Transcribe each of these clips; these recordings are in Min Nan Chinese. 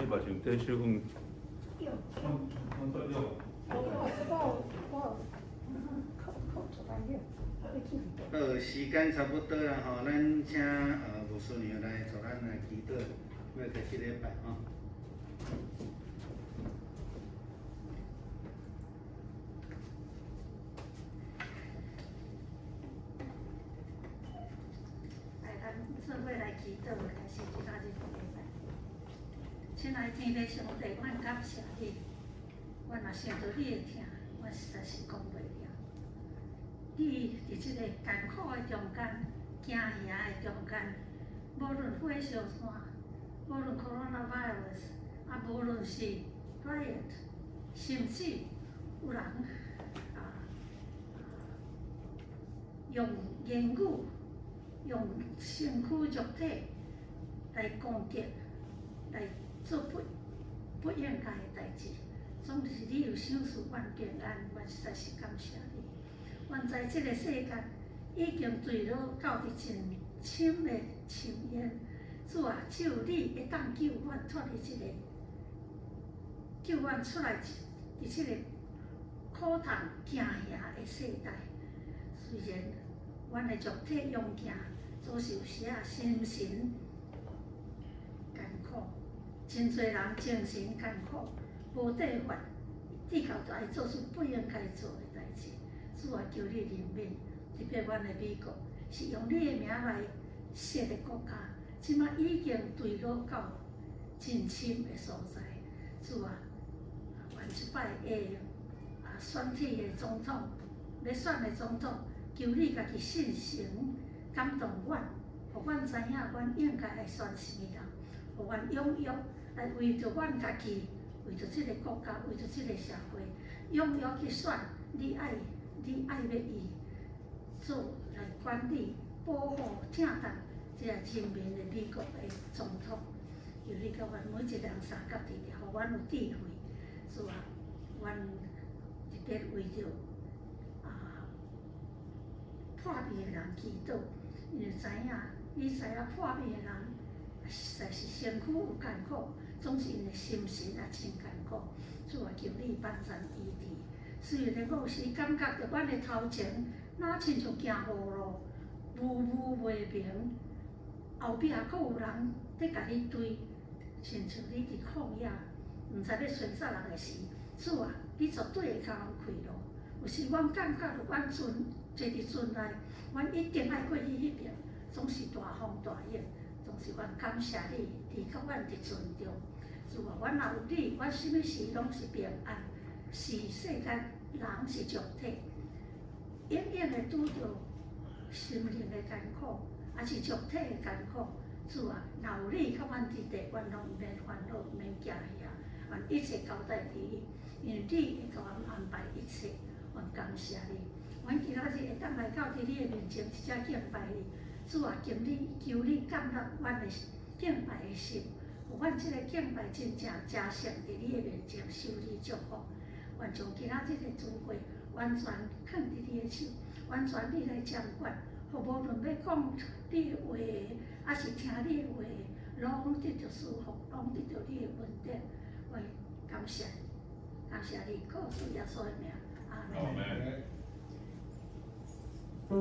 把上帝手放放放作用。好，時間差不多啦吼，咱請牧師娘來帶咱來祈禱，欲開始禮拜吼。來，咱做伙來祈禱，開始今仔日的禮拜。親愛天父上帝，阮感謝你。阮若想著你的疼，阮實在是講袂了。你佇這个艱苦的中間，驚嚇的中間，無論火燒山，無論 coronavirus，啊，無論是 riot，甚至有人用言語、用身軀肉體來攻擊，來做不應該的代誌。總是你有賞賜阮平安，阮實在是感謝你。阮知這个世間已經墜落到佇真深的深淵，主啊，只有你會當救阮脫離這个，救阮出來佇這个苦痛驚嚇的世代。雖然阮的肉體勇健，總是有時仔心神艱苦，真濟人精神艱苦，無辦法，至到就愛做出不應該做的代誌。主啊，求你憐憫，特別阮的美國是用你的名來設的國家，這馬已經墜落到真深的所在。主啊，阮這擺的選舉的總統，欲選的總統，求你家己聖神感動阮，予阮知影阮應該愛選啥物人，予阮踴躍來為著阮家己，為著這個國家，為著這個社會，踴躍去選你愛。你愛欲伊做來管理、保護、疼惜這个人民的美國的總統，求你共阮每一个人相佮佇咧，予阮有智慧。主啊，阮特別為著破病的人祈禱，因為知影，你知影破病的人實在是身軀有艱苦，總是𪜶的心神也真艱苦。主啊，求你幫贊醫治。雖然我有時感覺著阮的頭前，若親像行無路，霧霧袂明，後壁閣有人佇共你追，親像你佇曠野，毋知欲尋啥人的時，主啊，你絕對會共阮開路。有時阮感覺著阮船坐佇船內，阮一定愛過去彼爿，總是大風大浪，總是阮感謝你，你佮阮佇船中。主啊，阮若有你，阮啥物事攏是平安。是世間人是肉體，永遠會拄著心靈的艱苦，抑是肉體的艱苦。主啊，若有你佮阮佇佇，阮攏毋免煩惱，毋免驚嚇，阮一切交代佇你，因為你會共阮安排一切，阮感謝你。阮今仔日會當來到佇你的面前，直接敬拜你。主啊，求你，求你感納阮的敬拜的心，予阮這個敬拜真正誠誠佇你的面前受你祝福。願將今仔日的聚會完全囥佇你的手，完全你來掌管，予無論欲講你的話，抑是聽你的話，攏得著舒服，攏得著你的恩典。我感謝，感謝你，靠主耶穌的名，阿們。阿。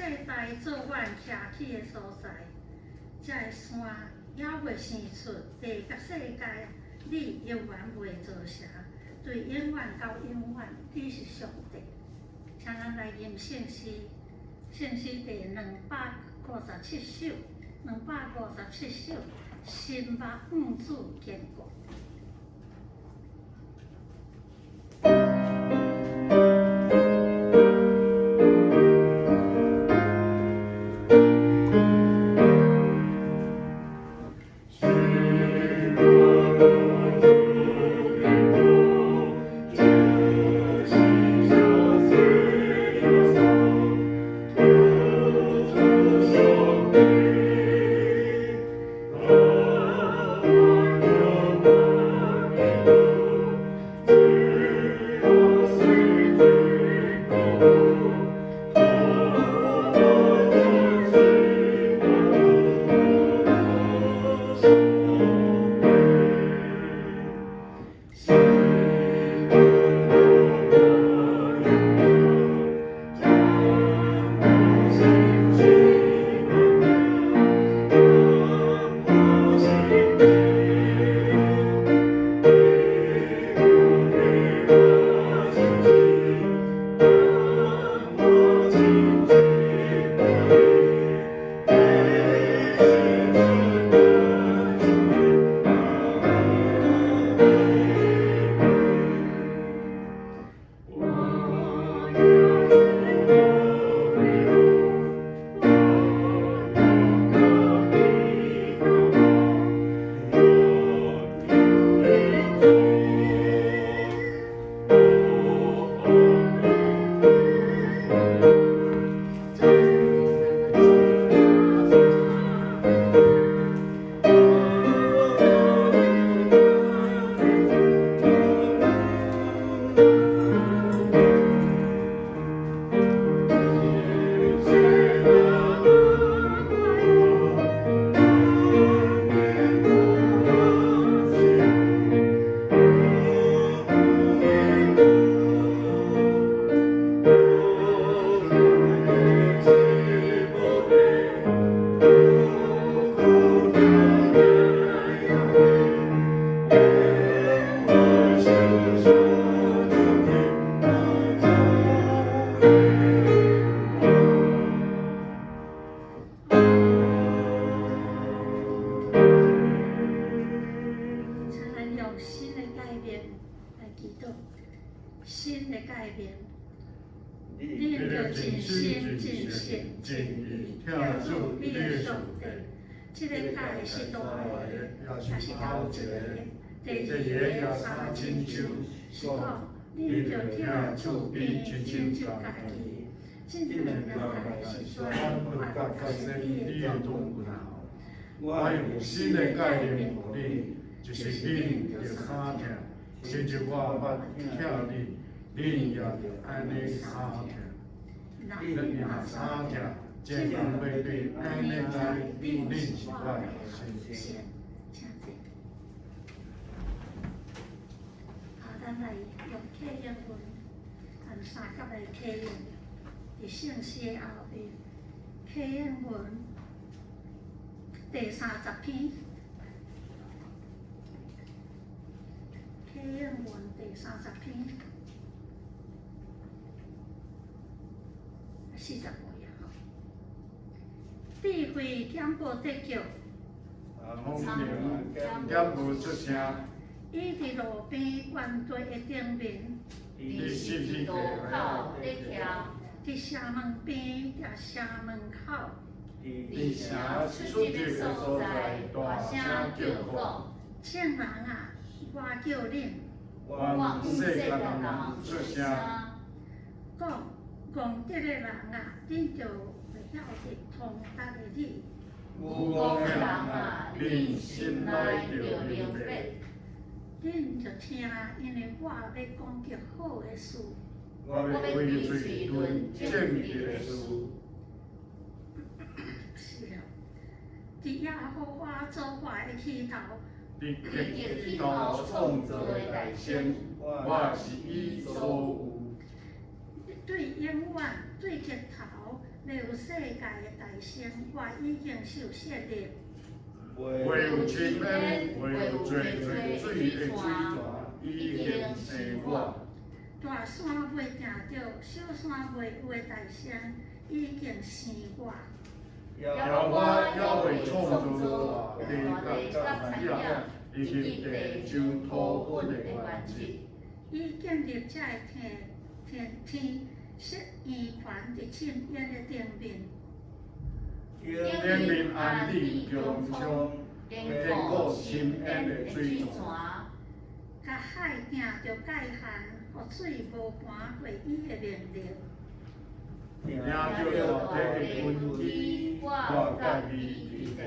世代做阮徛起的所在。這个山猶未生出，地佮世界，你猶原袂造成，對永遠到永遠，你是上帝。請咱來吟聖詩，聖詩第257首，257首，心目向主堅固。請咱用新的誡命來祈禱，新的誡命，恁著盡心、盡性、盡意疼主你的上帝。這个誡是大的，也是頭一个。第二个也相親像，是講恁著疼厝邊親像家己。這兩个誡是全法佮先知的忠告。我用新的誡命予恁，就是恁著相疼，親像我捌疼恁，恁也著按呢相疼。恁若相疼，眾人欲對按呢知恁是我的學生。請坐。啊，咱來用啟應文，按三甲來啟應，佇聖詩的後面，啟應文第30篇，啟應文第30篇，45頁吼。智慧減無得救，聰明減無出聲，伊佇路邊懸地的頂面，佇十字路口咧徛，佇城門邊，佇城門口，佇城出入的所在，大聲叫講：眾人啊，我叫恁，願世間人出聲，講戇德的人啊，恁著會曉得通達的理。愚戇的人啊，恁心內著明白。恁著聽，因為我欲講極好的事。我欲開喙論正直的事。是啊，佇耶和華造化的起頭，佇極起頭創造的大先，我是伊所有。對永遠對極頭流逝世界的大先，我已經受割禮。未有深淵，未有濟濟水的水泉，已經生我。大山袂定著，小山袂有的大先，已經生我。耶和華猶未創造大地佮田野，以及地上塗粉的原則。伊建立這个天天天，設圓環佇深淵的頂面。頂面安置穹蒼，堅固深淵的水泉。共海定著界限，予水無盤過伊的命令。定著大地的根基，我佮伊佇地。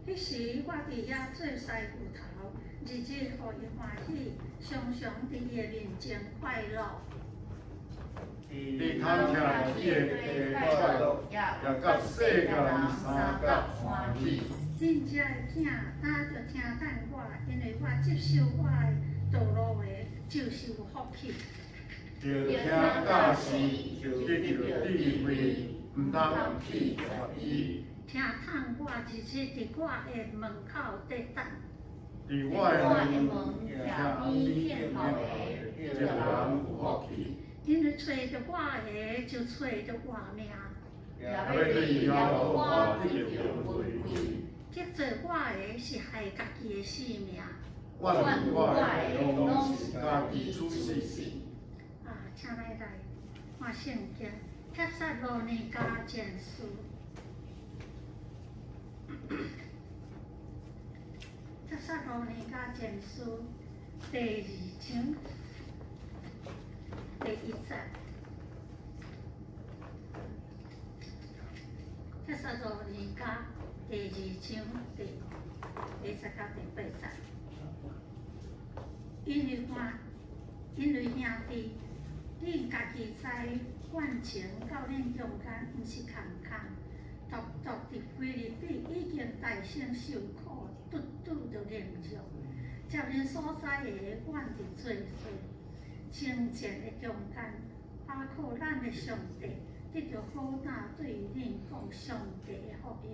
彼時我佇遐做師傅頭，日日予伊歡喜，常常佇伊的面前快樂。佇通徛起的地快樂，也佮世界人相佮歡喜。恁遮的囝早就聽等我，因為我接受我的道路的，就是有福氣。著聽教示，就得著智慧，毋通棄絕伊。疼痛我日日佇我的門口佇等。佇我的門徛邊等候的，這個人有福氣。因為揣著我的，就揣著活命。也欲對耶和華得著尊貴。得罪我的是害家己的性命。怨我的攏是家己處死。啊，請咱來看聖經，帖撒羅尼迦前書。帖撒羅尼迦前書第二章第一節。帖撒羅尼迦第二章第一節到第八節。因為兄弟，恁家己知，阮前到恁中間毋是空空，獨獨佇腓立比已經大聲受苦，拄拄著忍辱。照恁所知的，阮佇濟濟征戰的中間，倚靠咱的上帝，得著好膽對恁講上帝的福音。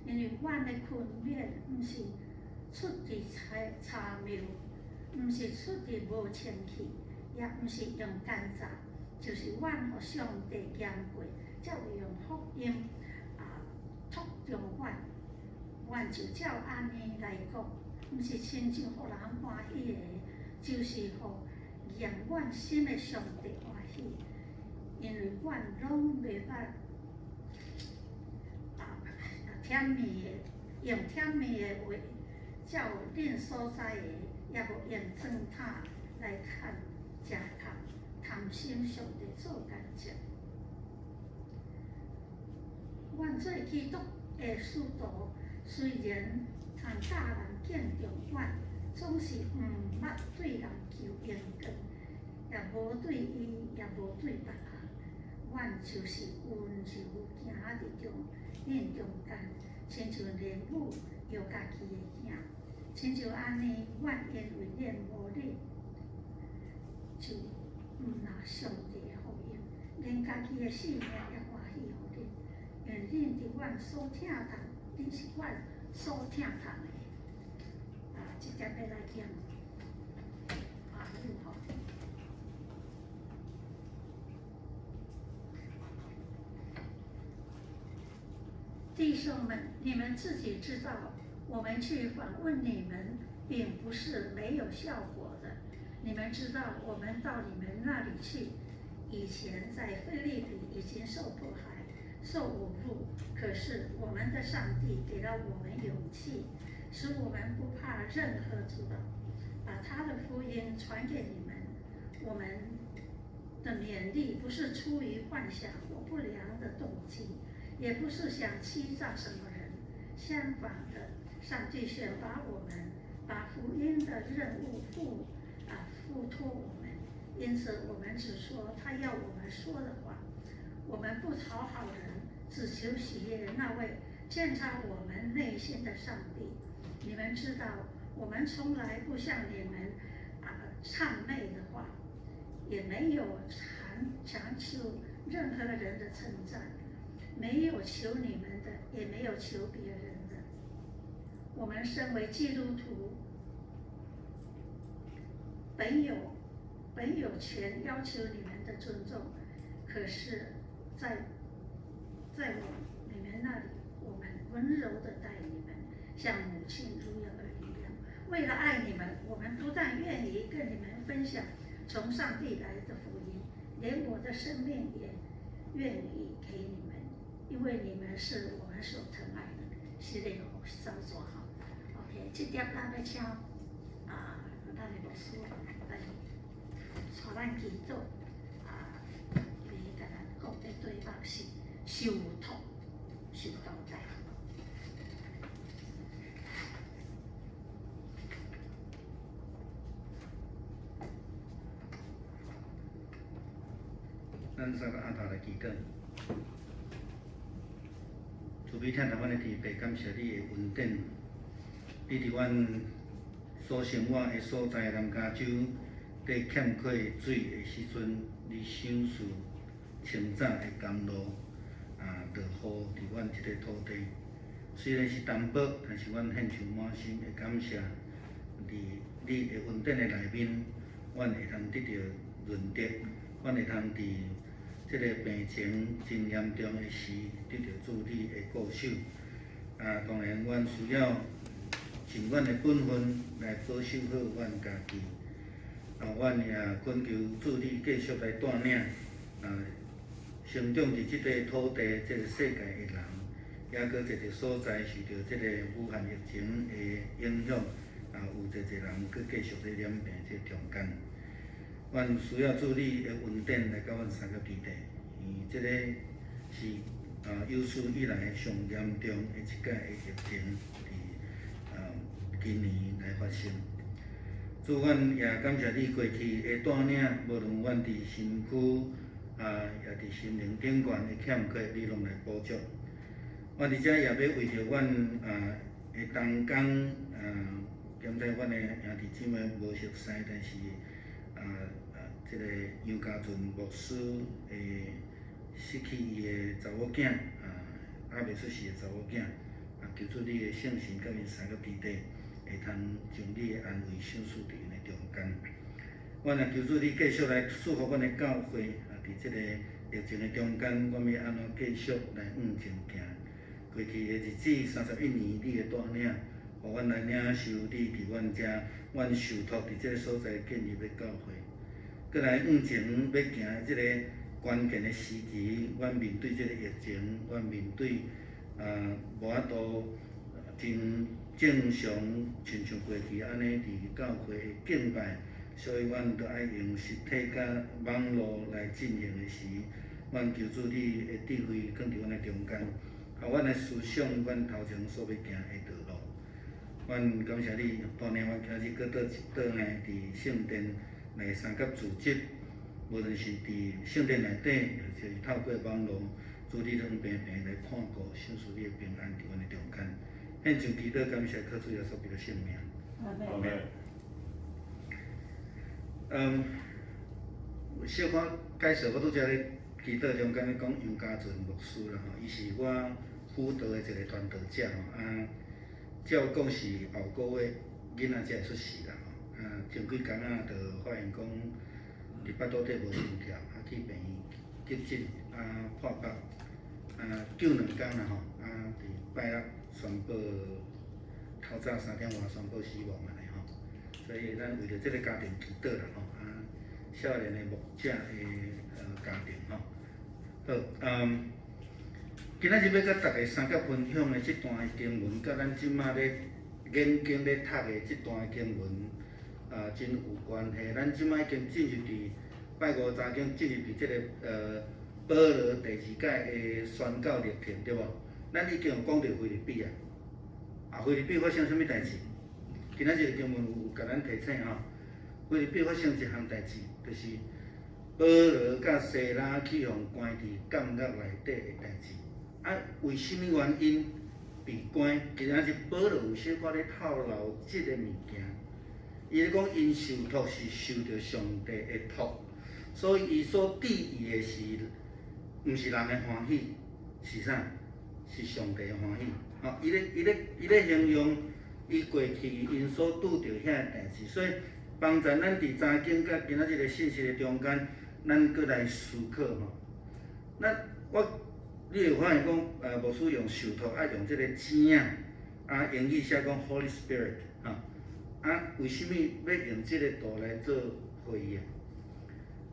因為阮的訓勉毋是出佇讒謬，毋是出佇無清氣，也毋是用奸詐，就是阮予上帝經過，才會用福音啊託重阮。阮就照按呢來講，毋是親像予人歡喜的，就是予驗阮心的上帝歡喜。因為阮攏袂捌啊甜蜜的，用甜蜜的話，照恁所知的，也無用磚塔來崁食崁，貪心上帝做見證。阮做基督的使徒，雖然通教人敬重阮，總是毋捌對人求榮光，也無對伊，也無對別人。阮就是溫柔行佇中恁中間，親像連母搖家己的囝，親像按呢，阮因為戀慕恁，就毋拿上帝的福音，連家己的性命也歡喜予恁，因為恁佇阮所疼痛，恁是阮所疼痛的。啊，這點欲來念華語吼。弟兄們，你們自己知道，我們去訪問你們，並不是沒有效果的。你們知道，我們到你們那裡去，以前在腓立比已經受迫害、受侮辱，可是我們的上帝給了我們勇氣，使我們不怕任何阻撓，把他的福音傳給你們。我們的勉勵不是出於幻想或不良的動機，也不是想欺詐什麼人。相反的，上帝選拔我們，把福音的任務付託我們，因此我們只說他要我們說的話。我們不討好人，只求喜悅那位鑒察我們內心的上帝。你們知道，我們從來不向你們諂媚的話，也沒有強求任何人的稱讚。沒有求你們的，也沒有求別人的。我們身為基督徒，本有權要求你們的尊重，可是在我你們那裡，我們溫柔的待你們，像母親撫養兒女一樣。為了愛你們，我們不但願意跟你們分享從上帝來的福音，連我的生命也願意給你們，因為你們是我們所疼愛的。是的，操作好。OK，這點咱欲請啊，咱的牧師來帶咱祈禱啊，伊共咱講的題目是受託、受交代。咱三個按頭來祈禱。慈悲疼疼阮的天父，感謝你的恩典。你佇阮所生活的所在南加州，佇欠缺水的時陣，你賞賜清早的甘露，啊，落雨佇阮這个土地。雖然是淡薄，但是阮獻上滿心的感謝。佇你的恩典的內面，阮會通得著潤澤，阮會通佇這个病情真嚴重的時，得著主你的顧守。啊，當然，阮需要盡阮的本分來保守好阮家己。啊，阮也懇求主你繼續來帶領啊，成長佇這塊土地、這个世界的人，抑閣濟濟所在受著這个武漢疫情的影響，啊，有濟濟人閣繼續咧染病這中間。阮需要主你的恩典來佮阮相佮佇咧，因為這个是啊有史以來上嚴重的一擺的疫情，佇啊今年來發生。主，阮也感謝你過去的帶領，無論阮佇身軀啊，也佇心靈頂懸的欠缺，你攏來補足。阮佇遮也欲為著阮啊的同工啊，兼且阮的兄弟姊妹無熟似，但是啊啊，這个楊家俊牧師的失去伊的查某囝啊，猶未出世的查某囝啊，求主你的聖神佮𪜶相佮佇咧，會通將你的安慰賞賜佇𪜶的中間。阮也求主你繼續來祝福阮的教會啊，佇這个疫情的中間，阮欲按怎繼續來向前行？過去的日子31年，你的帶領，予阮來領受你佇阮遮，阮受託佇這个所在建立的教會。閣來向前欲行的這个關鍵的時期，阮面對這个疫情，阮面對啊無法度真正常，親像過去按呢佇教會的敬拜，所以阮著愛用實體佮網路來進行的時，阮求主你的智慧囥佇阮的中間，予阮來思想阮頭前所欲行的道路。阮感謝你帶領阮今日閣倒轉來佇聖殿來相佮組織，無論是佇聖殿內底，抑是透過網路，主你攏平平來看顧，賞賜你的平安佇阮的中間。獻上祈禱感謝，靠主耶穌基督聖名。阿門。嗯，小可介紹，我拄才咧祈禱中間咧講楊家俊牧師啦吼，伊是我輔導的一個傳道者吼，啊，照講是後個月囡仔才會出世啦吼，啊，前幾工仔就發現講佇腹肚底無心跳，啊，去病院急診，啊，破腹，啊，救兩工啦吼，啊，佇拜六宣布透早3點外宣布死亡按呢吼，所以咱為著這个家庭祈禱啦吼，啊，少年的牧者的家庭吼，好，嗯，今仔日欲佮大家相佮分享的這段的經文，佮咱這馬咧研經咧讀的這段的經文啊，真有關係。咱這馬已經進入佇拜五早經進入佇這个保羅第二擺的宣教歷程，對無？咱已經有講著腓立比啊，啊，腓立比發生啥物代誌？今仔日的經文有共咱提醒吼，腓立比發生一項代誌，就是保羅佮西拉去予關佇監獄內底的代誌。啊，為啥物原因被關？今仔日保羅有小可咧透露這个物件。伊咧講，𪜶受託是受著上帝的託，所以伊所注意的是，毋是人的歡喜，是啥？是上帝歡喜。吼，伊咧形容伊過去𪜶所拄著遐個代誌，所以幫助咱佇查經佮今仔日個信息的中間，咱閣來思考吼。咱我你會發現講，牧師用受託愛用這個錢仔，啊，英語寫講 Holy Spirit，吼，啊，為啥物欲用這個圖來做會議？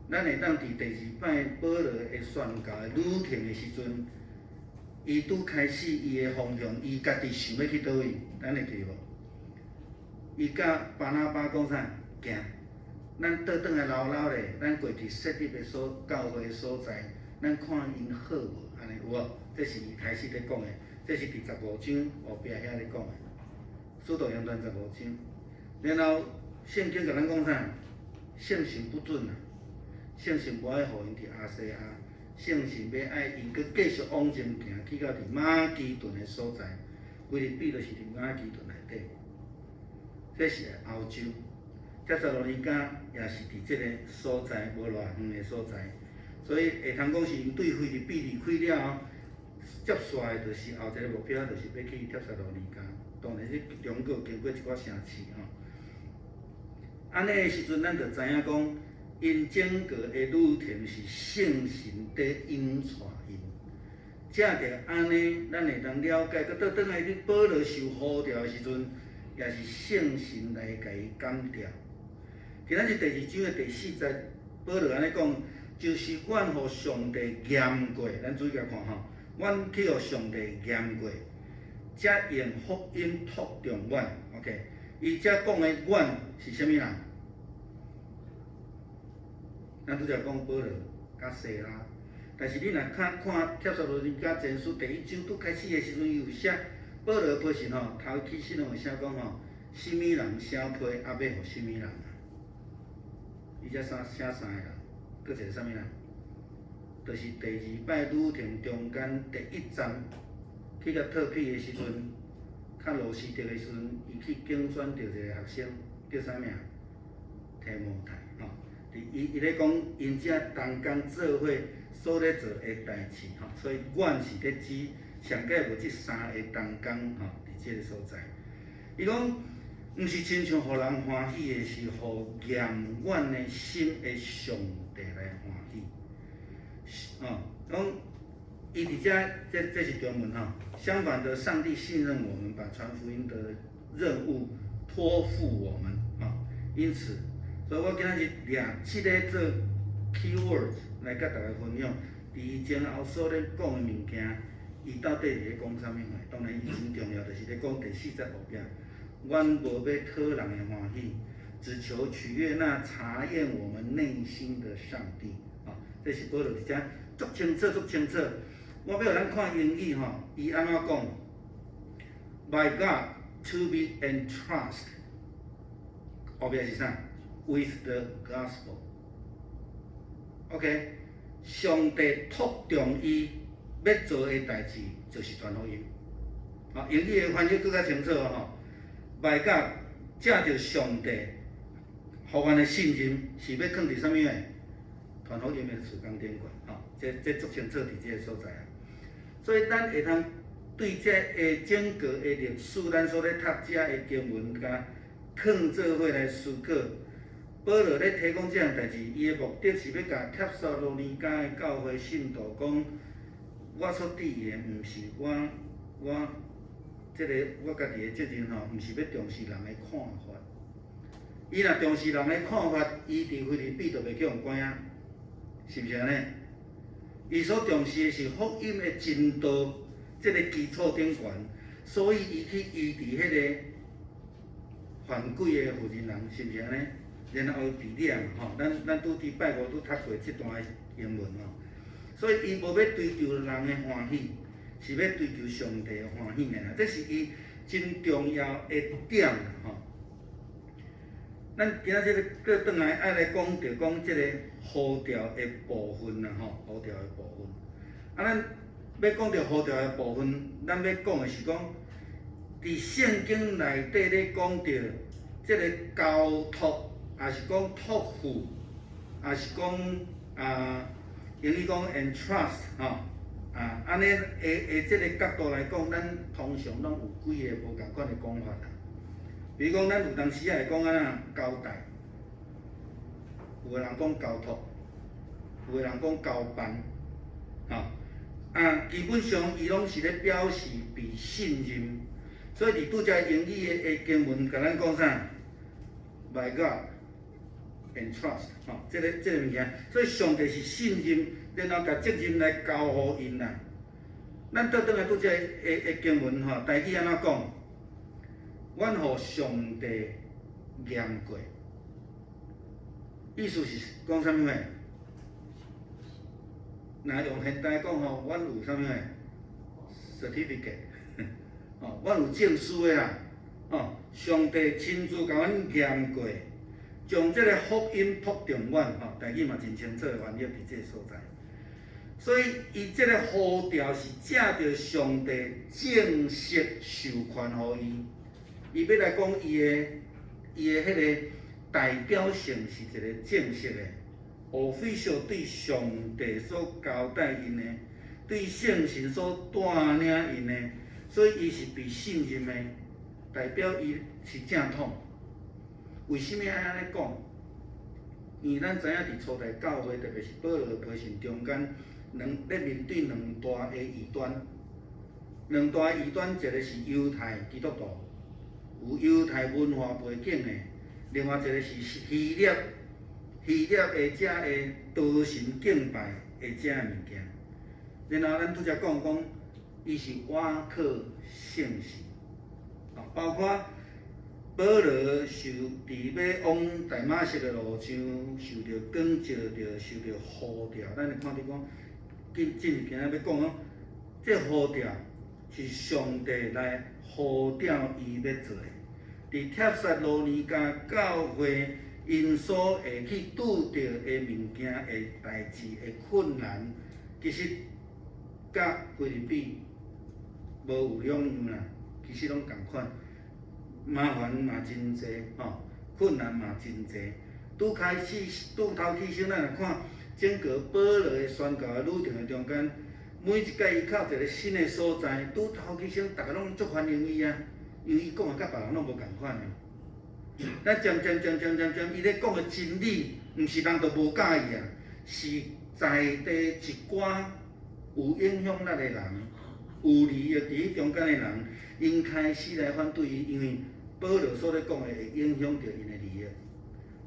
咱會當佇第二擺保羅的宣教的旅程的時陣，伊拄開始伊的方向，伊家己想欲去佗位？咱會記無？伊佮巴拿巴講啥？行，咱倒轉來留留咧，咱過去設立的所教會的所在，咱看𪜶好無？按呢有無？這是伊開始咧講的，這是佇十五章後壁遐咧講的，使徒行傳十五章。然後聖經共咱講啥？聖神不准啊！聖神無愛予𪜶佇亞細亞，聖神欲愛𪜶閣繼續往前行，去到佇馬其頓的所在。腓立比就是佇馬其頓內底，這是歐洲。帖撒羅尼迦也是佇這個所在，無偌遠的所在，所以會通講是𪜶對腓立比離開了後，接紲的就是後一個目標，就是欲去帖撒羅尼迦。當然，這中間經過一寡城市吼。按呢的時陣，咱就知影講，𪜶整個的旅程是聖神佇引帶𪜶。藉著按呢，咱會當了解，閣倒轉來，你保羅受呼召的時陣，也是聖神來共伊感召。今仔日第二章的第四節，保羅按呢講，就是阮予上帝驗過，咱注意共看吼，阮去予上帝驗過，才用福音託重阮。OK，伊遮講的阮是啥物人？咱拄才講保羅佮西拉，但是你若看看帖撒羅尼迦前書第一章拄開始的時陣，伊有寫保羅批信吼，頭起始攏有寫講吼，啥物人寫批啊，欲予啥物人啊？伊遮寫寫三個人，閣一個啥物人？就是第二擺旅程中間第一站去共特庇的時陣，較路司得的時陣，伊去揀選著一個學生，叫啥名？提摩太吼。伊咧講，𪜶遮同工做伙所咧做的代誌吼，所以阮是咧指上蓋無這三个同工吼，佇這个所在。伊講，毋是親像予人歡喜的，是予驗阮的心的上帝來歡喜。哦，講伊佇遮，這是中文吼。相反的，上帝信任我們，把傳福音的任務託付我們啊，因此。所以我今仔日掠這个做 keywords 來佮大家分享，佇伊前後所咧講的物件，伊到底是咧講啥物話？當然，伊真重要，就是咧講第四節後壁，阮無欲討人的歡喜，只求取悅那查驗我們內心的上帝。啊，這是保羅佇遮足清楚、足清楚。我欲予咱看英語吼，伊按怎講？By God to be entrusted，後壁是啥？With the gospel，OK，上帝託重伊欲做的代誌，就是傳福音。啊，英語的翻譯閣較清楚吼。By God，藉著上帝，予阮的信任是欲囥佇啥物的？傳福音的事工頂懸，吼，這足清楚佇這个所在啊。所以咱會通對這个整個的歷史，咱所咧讀這的經文，共囥做伙來思考。保羅咧提供這項代誌，伊的目的是欲共帖撒羅尼迦的教會信徒講，我所佇的毋是我這个我家己的責任吼，毋是欲重視人的看法。伊若重視人的看法，伊佇腓立比就袂去予關啊，是毋是按呢？伊所重視的是福音的真道，這个基礎頂懸，所以伊去醫治彼个犯鬼的婦人人，是毋是按呢？然後被掠嘛吼，咱拄佇拜五拄讀過這段的經文吼，所以伊無欲追求人的歡喜，是欲追求上帝的歡喜的啦，這是伊真重要的點啦吼。咱今仔日閣轉來愛來講著講這個呼召的部分啦吼，呼召的部分。啊，咱欲講著呼召的部分，咱欲講的是講，佇聖經內底咧講著這个交託，抑是講託付，抑是講啊，英語講 entrust 吼，啊，按呢的這个角度來講，咱通常攏有幾个無仝款的講法啦。比如講，咱有當時仔會講按怎交代，有的人講交託，有的人講交辦，吼。啊，基本上伊攏是咧表示被信任，所以佇拄才英語的經文共咱講啥？By God entrust，吼，這个物件，所以上帝是信任，然後共責任來交予𪜶啦。咱倒轉來拄才的經文吼，台語按怎講？阮予上帝驗過，意思是講啥物話？若用現代講吼，阮有啥物話？certificate，吼，阮有證書的啦，吼，上帝親自共阮驗過，將這个福音託重阮，吼，台語嘛真清楚的翻譯佇這个所在。所以，伊這个呼召是藉著上帝正式授權予伊，伊欲來講伊的彼个代表性是一个正式的，official 對上帝所交代𪜶的，對聖神所帶領𪜶的，所以伊是被信任的，代表伊是正統。為啥物愛按呢講？因為咱知影佇初代教會，特別是保羅批信中間，咧面對兩大的異端，兩大異端，一个是猶太基督徒，有猶太文化背景的；另外一个是希臘的遮的多神敬拜的遮的物件。然後咱拄才講講，伊是倚靠聖神，啊，包括保羅受佇欲往大馬色的路上受著光照著，受著呼召，咱會看著講，進入今仔欲講講，這呼召是上帝來呼召伊欲做的。佇帖撒羅尼迦教會，𪜶所會去拄著的物件、的代誌、的困難，其實佮腓立比無有兩樣啦，其實攏仝款，麻煩嘛真濟吼，困難嘛真濟。拄開始，拄頭起先，咱來看整個保羅的宣教的旅程的中間，每一擺伊到一个新的所在，拄頭起先，逐家攏足歡迎伊啊，因為伊講的佮別人攏無仝款的。咱漸漸漸漸漸漸，伊咧講的真理，毋是人都無佮意啊，是在地一寡有影響力的人，有利益佇彼中間的人，𪜶開始來反對伊，因為保羅所咧講的會影響著𪜶的利益，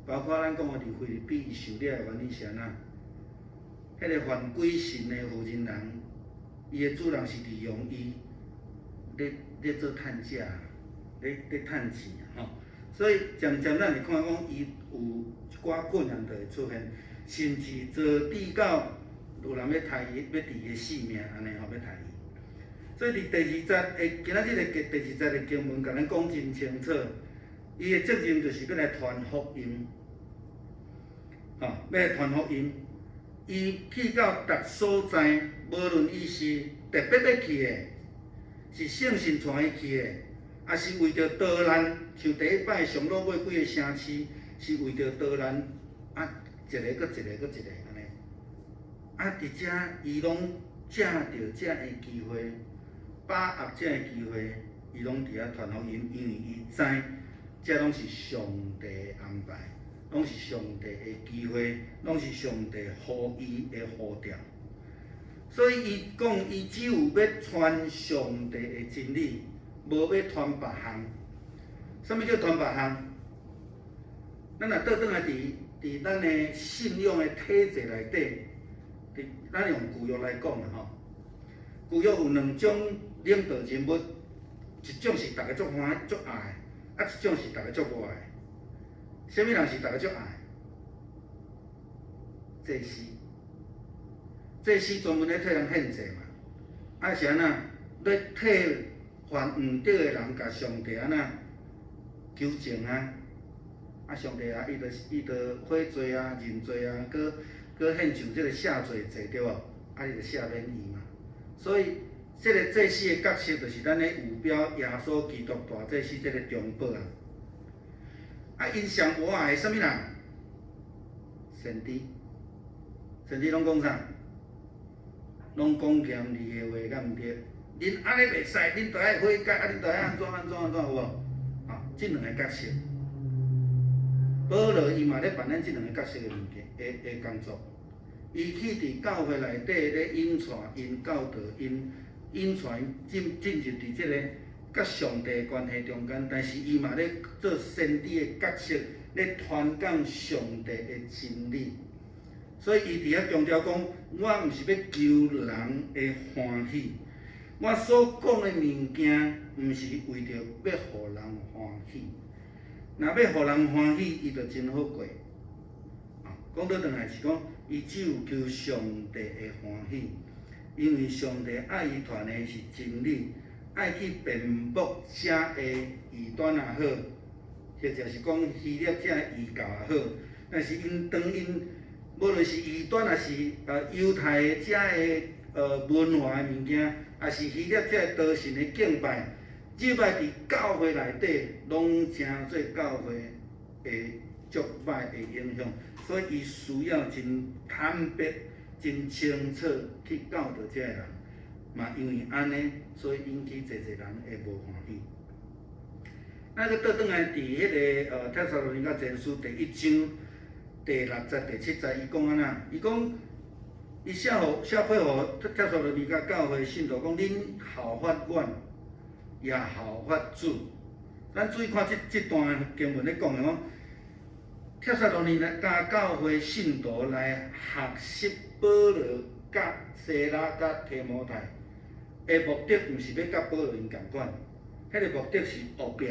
包括咱講的佇腓立比伊受掠的原因是按怎？彼个犯鬼神的婦人人，伊的主人是利用伊咧做趁食，咧趁錢吼。所以漸漸咱會看講，伊有一寡困難就會出現，甚至做至到有人欲刣伊，欲置伊的性命按呢吼，欲刣伊。所以佇第二節的今仔日的第二節的經文，共咱講真清楚，伊的責任就是欲來傳福音，吼，欲來傳福音。伊去到逐所在，無論伊是特別欲去的，是聖神帶伊去的，抑是為著逃難，像第一擺上落尾幾个城市，是為著逃難，啊，一个閣一个閣一个按呢。啊，佇遮伊攏藉著遮个機會，把握這个機會，伊攏佇遐傳福音，因為伊知這攏是上帝的安排，攏是上帝的機會，攏是上帝予伊的呼召。所以伊講，伊只有欲傳上帝的真理，無欲傳別項。啥物叫傳別項？咱若倒轉來佇咱的信仰的體制內底，佇咱用舊約來講啦吼，舊約有兩種領導人物，一種是逐家足歡喜足愛的，啊一種是逐家足愛的。啥物人是逐家足愛？祭司，祭司專門咧替人獻祭嘛，啊是按怎？咧替犯毋對的人共上帝按怎求情啊？啊上帝啊，伊就悔罪啊、認罪啊，閣閣獻上這个赦罪祭對無？啊，伊就赦免伊嘛。所以，這个祭司的角色就是咱咧預表耶穌基督大祭司這个中保啊。啊，𪜶上無愛的啥物人？先知，先知攏講啥？攏講嚴厲的話，敢毋對？恁按呢袂使，恁著愛悔改，啊，恁著愛按怎按怎按怎，有無？啊，這兩个角色，保羅伊嘛咧扮演這兩个角色的物件的的工作。伊去佇教會內底咧引帶𪜶教導𪜶，引帶𪜶進進入佇這个佮上帝的關係中間，但是伊嘛咧做先知的角色，咧傳講上帝的真理。所以伊佇遐強調講，我毋是欲求人的歡喜，我所講的物件，毋是為著欲予人歡喜。若欲予人歡喜，伊就真好過。啊，講倒轉來是講，伊只有求上帝的歡喜，因為上帝愛伊傳的是真理，愛去辯駁遮的異端也好，或者是講希臘遮的異教也好，但是𪜶當𪜶無論是異端，抑是猶太的遮的文化的物件，抑是希臘遮的多神的敬拜，入來佇教會內底，攏成做教會的足歹的影響，所以伊需要真坦白、真清楚去教導這个人。嘛因為按呢，所以引起濟濟人的無歡喜。咱閣倒轉來佇彼个帖撒羅尼迦前書第一章第六節、第七節，伊講按怎？伊講，伊寫予寫批予帖撒羅尼迦教會信徒講，恁效法阮，也效法主。咱注意看這這段經文咧講的講，帖撒羅尼迦教會信徒來學習保羅、佮西拉、佮提摩太的目的，毋是欲佮保羅𪜶仝款，彼个目的是後壁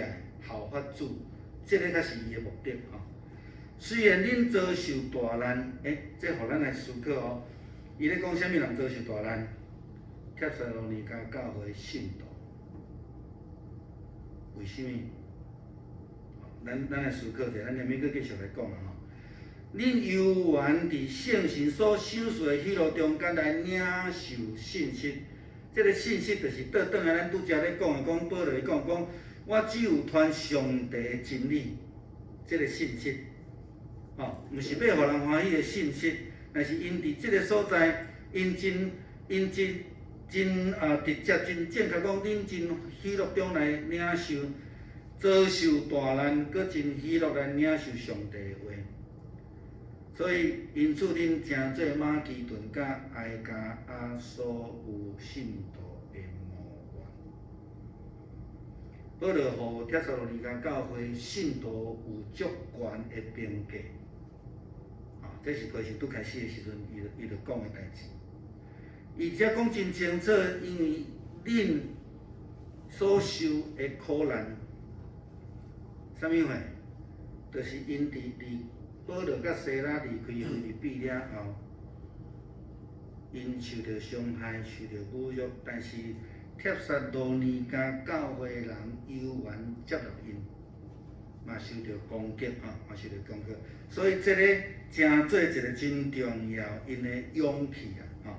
效法主，這个才是伊的目的吼。雖然恁遭受大難，欸，這予咱來思考哦。伊咧講啥物人遭受大難？帖撒羅尼迦教會信徒。為啥物？咱咱來思考者，咱下面閣繼續來講啊吼。恁猶原佇聖神所賞賜的喜樂中間來領受信息，這个信息就是倒轉來咱拄才咧講的，講保羅伊講講，我只有傳上帝的真理，這个信息，吼，毋是欲予人歡喜的信息，但是𪜶佇這个所在，𪜶真𪜶真真啊直接真正確講，恁真喜樂中來領受，遭受大難，閣真喜樂來領受上帝的話。所以，因此恁成做馬其頓佮哀迦亞所有信徒的模範。保羅予帖撒羅尼迦教會信徒有足懸的評價，啊，這是批信拄開始的時陣，伊伊就講的代誌。伊遮講真清楚，因為恁所受的苦難，啥物貨？就是𪜶佇離保羅佮西拉離開腓立比了後，𪜶受著傷害，受著侮辱，但是帖撒羅尼迦教會人猶原接納𪜶，嘛受著攻擊吼，嘛受著攻擊，所以這个成做一个真重要𪜶的勇氣啊，吼。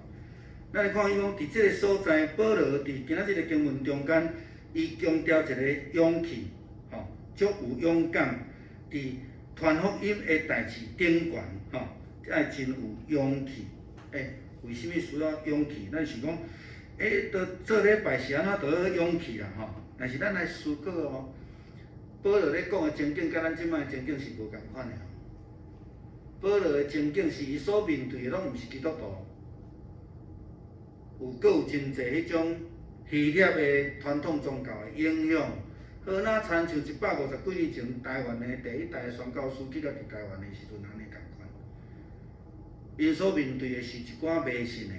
咱來看伊講，佇這个所在，保羅佇今仔這个經文中間，伊強調一个勇氣，吼，足有勇敢，佇傳福音的代誌頂懸，吼，愛真有勇氣。欸，為啥物需要勇氣？咱想講，欸，都做禮拜是按怎著愛勇氣啦，吼。但是咱來思考哦，保羅咧講的情景，佮咱這擺的情景是無仝款的。保羅的情景是伊所面對的，攏毋是基督徒，有閣有真濟彼種希臘的傳統宗教的影響。好若親像一百五十幾年前，台灣的第一代宣教師去到佇台灣的時陣，按呢仝款。𪜶所面對的是一寡迷信的，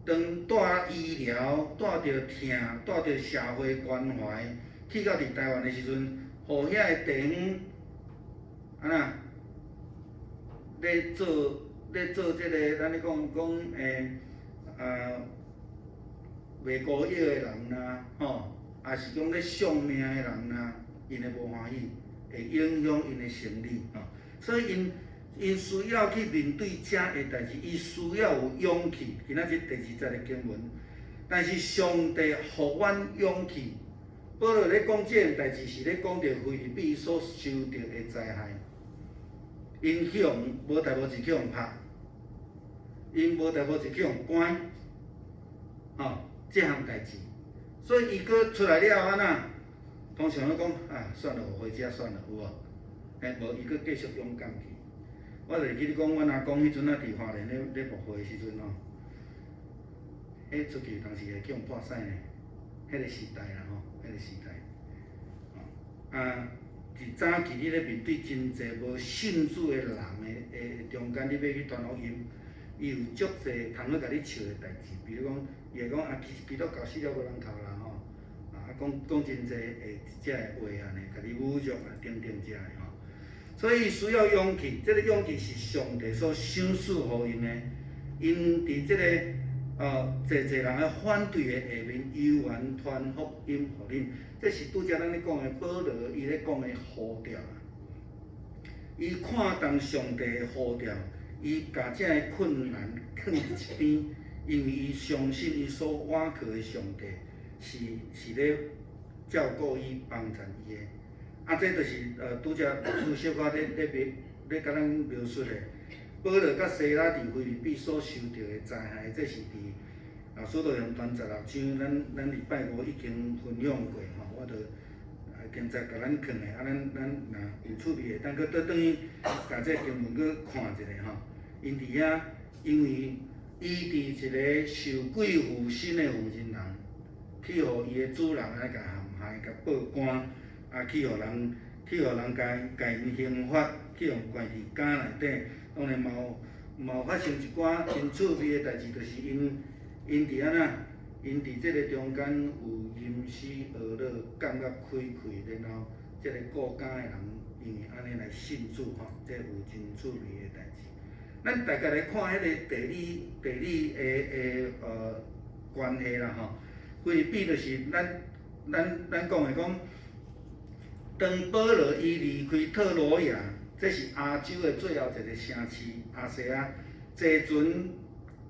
當帶醫療、帶著疼、帶著社會關懷去到佇台灣的時陣，予遐個地方按怎咧做咧做這个，咱咧講講欸賣膏藥的人啦，吼，抑是講咧相命的人啦，𪜶會無歡喜，會影響𪜶的生理，吼。所以𪜶𪜶需要去面對這个代誌，伊需要有勇氣。今仔日第二節的經文，但是上帝予阮勇氣。保羅咧講這件代誌，是咧講著腓立比所受著的災害，𪜶去予無代無誌去予拍。𪜶無代無誌去予關，吼，這項代誌，所以伊閣出來了後按怎？通常攏講啊，算了，我回家算了，有無？嘿，無，伊閣繼續勇敢去。我就會記得講，阮阿公彼陣啊，佇花蓮咧咧牧會的時陣吼，彼出去當時會去予破屎呢，彼個時代啦吼，彼個時代，吼啊，佇早期你咧面對真濟無信主的人的的中間，你欲去傳福音，伊有足濟通好共你笑的代誌，比如講，伊會講啊，基督教死了無人頭啦吼，啊講講真濟會這个話按呢，共你侮辱啊等等這个吼。所以需要勇氣，這个勇氣是上帝所賞賜予𪜶的。𪜶佇這个濟濟人的反對的下面，猶原傳福音予恁。這是拄才咱咧講的保羅伊咧講的呼召啦。伊看重上帝的呼召，伊共這个困難囥佇一邊，因為伊相信伊所倚靠的上帝是是咧照顧伊、幫贊伊的。啊，這就是拄才牧師小可咧咧描咧共咱描述的，保羅佮西拉佇腓立比所受著的災害，這是佇使徒行傳16章，咱咱禮拜五已經分享過吼，我著現在共咱囥的，啊，咱咱若有趣味的，當閣倒轉去共這經文閣看一下吼。𪜶佇遐，因為伊佇一个受貴婦身的婦人人，去予伊的主人來共陷害、共報官。啊，去予人，去予人共共𪜶刑罰，去予關佇監內底。當然嘛有嘛有發生一寡真趣味的代誌，就是𪜶𪜶佇按怎，𪜶佇這个中間有吟詩歌樂，感覺開開，然後這个顧監的人因為按呢來信主吼，這有真趣味的代誌。咱大概來看彼个地理地理的的關係啦吼。腓立比就是咱咱咱講的講。當保羅伊離開特羅亞，這是亞洲的最後一个城市，亞細亞，坐船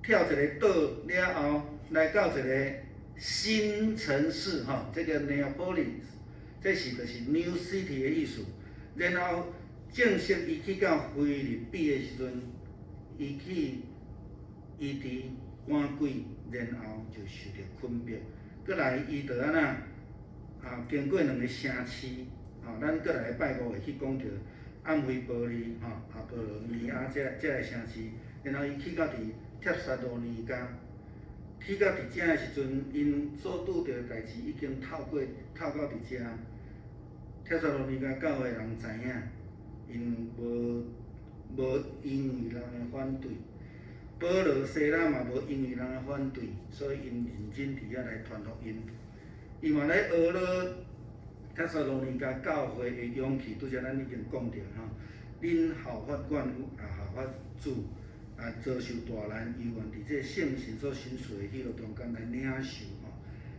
跳一个島了後，來到一个新城市，吼，這个 Neapolis，這是就是 New City 的意思。然後正式伊去到腓立比的時陣，伊去伊佇趕鬼，然後就受著捆縛。閣來伊就按怎啊？經過兩个城市。吼，咱閣來拜五會去講著暗菲波利、吼阿波羅尼亞這這个城市，然後伊去到佇帖撒羅尼迦，去到佇遮的時陣，𪜶所拄著的代誌已經透過透到佇遮。帖撒羅尼迦教會人知影，𪜶無無因為人的反對，保羅、西拉嘛無因為人的反對，所以𪜶認真佇遐來傳福音。伊嘛咧學了。帖撒羅尼迦教會的勇氣，拄才咱已經講著吼，恁效法阮，也效法主，啊遭受大難，猶原佇這聖神所賞賜的喜樂中間來領受吼。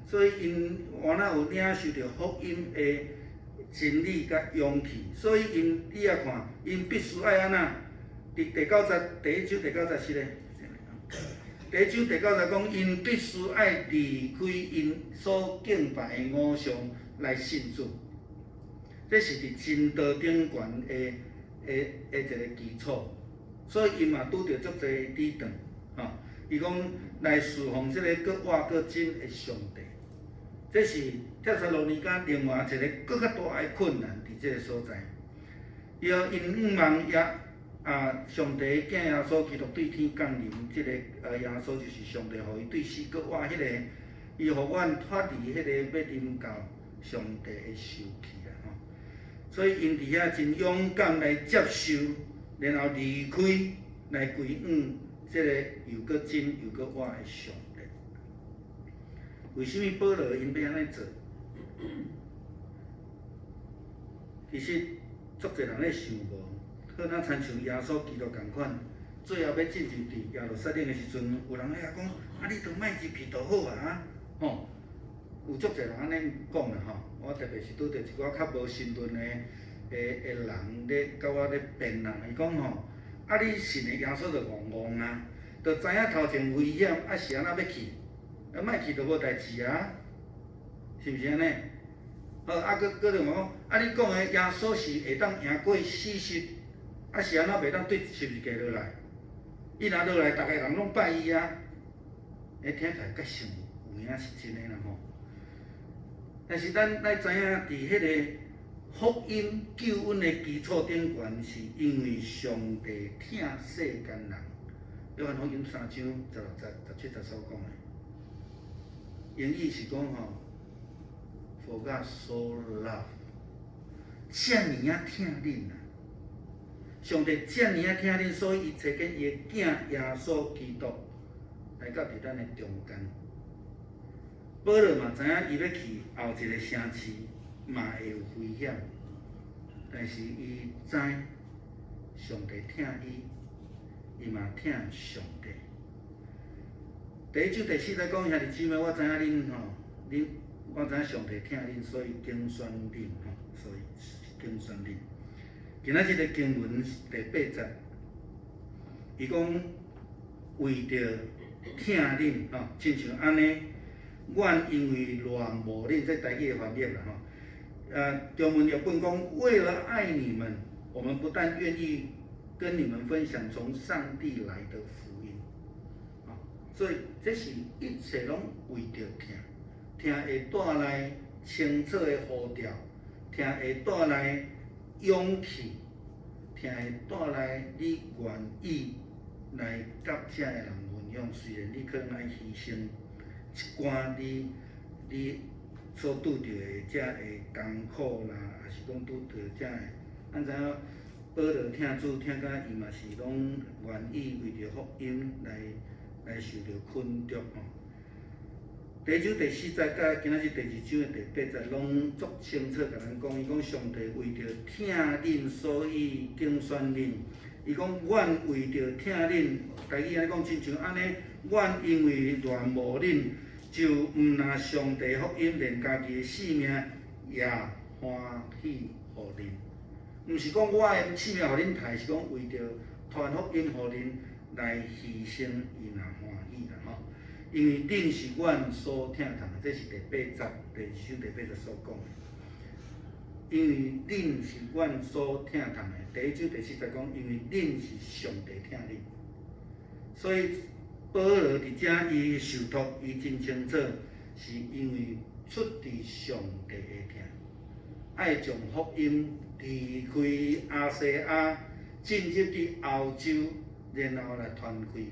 所以𪜶原來有領受著福音的真理佮勇氣，所以𪜶你也看，𪜶必須愛按怎？佇第九節，第一章第九節是咧，第一章第九節講，𪜶必須愛離開𪜶所敬拜的偶像來信主，這是佇真道頂懸的的的一个基礎，所以𪜶嘛拄著足濟抵擋，吼。伊講來侍奉這个閣活閣真的上帝，這是帖撒羅尼迦另外一个閣較大的困難佇這个所在。伊哦，𪜶向望耶啊，上帝的囝耶穌基督對天降臨，這个耶穌就是上帝予伊對死閣活彼个，伊予阮脫離彼个欲臨到上帝的受氣啦吼，所以𪜶佇遐真勇敢來接受，然後離開來歸向這個又閣真又閣活的上帝。為啥物保羅𪜶欲按呢做？其實足濟人咧想無，好若親像耶穌基督仝款，最後欲進入佇耶路撒冷的時陣，有人咧遐講：啊，你都莫入去就好啊，吼！有足濟人按呢講啦吼，我特別是拄著一寡較無神論的的的人咧，佮我咧辯啦。伊講吼，啊你信的耶穌就戇戇啊，就知影頭前危險，啊是按怎欲去？啊莫去就無代誌啊，是毋是按呢？好，啊閣閣另外講，啊你講的耶穌是會當贏過死屍，啊是按怎袂當對十字架落來？伊若落來，逐个人攏拜伊啊！欸，聽起來較像有影是真的啦吼。但是咱愛知影，佇彼个福音救恩的基礎頂懸，是因為上帝疼世間人。約翰福音三章十六節、十七節所講的，英語是講吼，For God so love，遮爾仔疼恁啊！上帝遮爾仔疼恁，所以伊差遣伊的囝耶穌基督來到佇咱的中間。保羅嘛知影伊欲去後一个城市嘛會有危險，但是伊知上帝疼伊，伊嘛疼上帝。第一章第四節講，兄弟姊妹，我知影恁吼，恁我知影上帝疼恁，所以揀選恁吼，所以揀選恁。今仔這个經文第八節，伊講為著疼恁吼，親像按呢，阮因為戀慕恁，這台語的翻譯啦吼。中文譯本講，為了愛你們，我們不但願意跟你們分享從上帝來的福音，啊，所以這是一切攏為著疼，疼會帶來清楚的呼召，疼會帶來勇氣，疼會帶來你願意來佮遮的人分享，雖然你可能愛犧牲一寡你所拄著的遮的艱苦啦，抑是講拄著遮的，咱知影保羅疼主疼甲伊嘛是攏願意為著福音來受著捆束吼。第一章第四節佮今仔日第二章的第八節攏足清楚共咱講，伊講上帝為著疼恁，所以揀選恁。伊講阮為著疼恁，台語按呢講，親像按呢，阮因為戀慕恁，就毋但上帝福音，連家己的性命也歡喜予恁。毋是講我的性命予恁刣，是講為著傳福音予恁來犧牲，伊若歡喜啦吼。因為恁是阮所疼痛的，這是第八節，第二章第八節所講的。因為恁是阮所疼痛的，第一章第四節講，因為恁是上帝疼恁，所以保羅佇遮伊受託，伊真清楚，是因為出佇上帝的疼，愛將福音離開亞細亞，進入佇歐洲，然後來傳開去。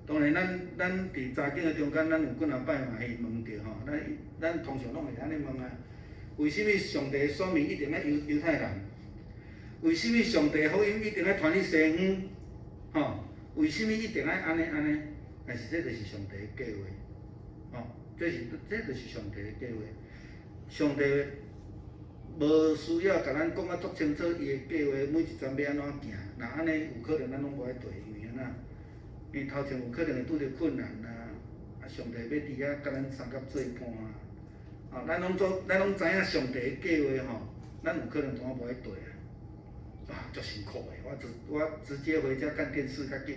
當然咱，咱佇查經的中間，咱有幾若擺嘛會問著吼，咱通常攏會按呢問啊：為啥物上帝選民一定愛猶太人？為啥物上帝福音一定愛傳去西方？吼，為啥物一定愛按呢按呢？但是這就是上帝的計劃，吼，這就是上帝的計劃。上帝無需要共咱講甲足清楚，伊的計劃每一站欲按怎行。若按呢有可能咱攏無愛綴，因為按怎？因為頭前有可能會拄著困難啊，啊，上帝欲佇遐共咱相佮做伴啊，啊，咱攏知影上帝的計劃吼，咱有可能當無愛綴啊，啊，足辛苦的，我直接回家看電視較緊，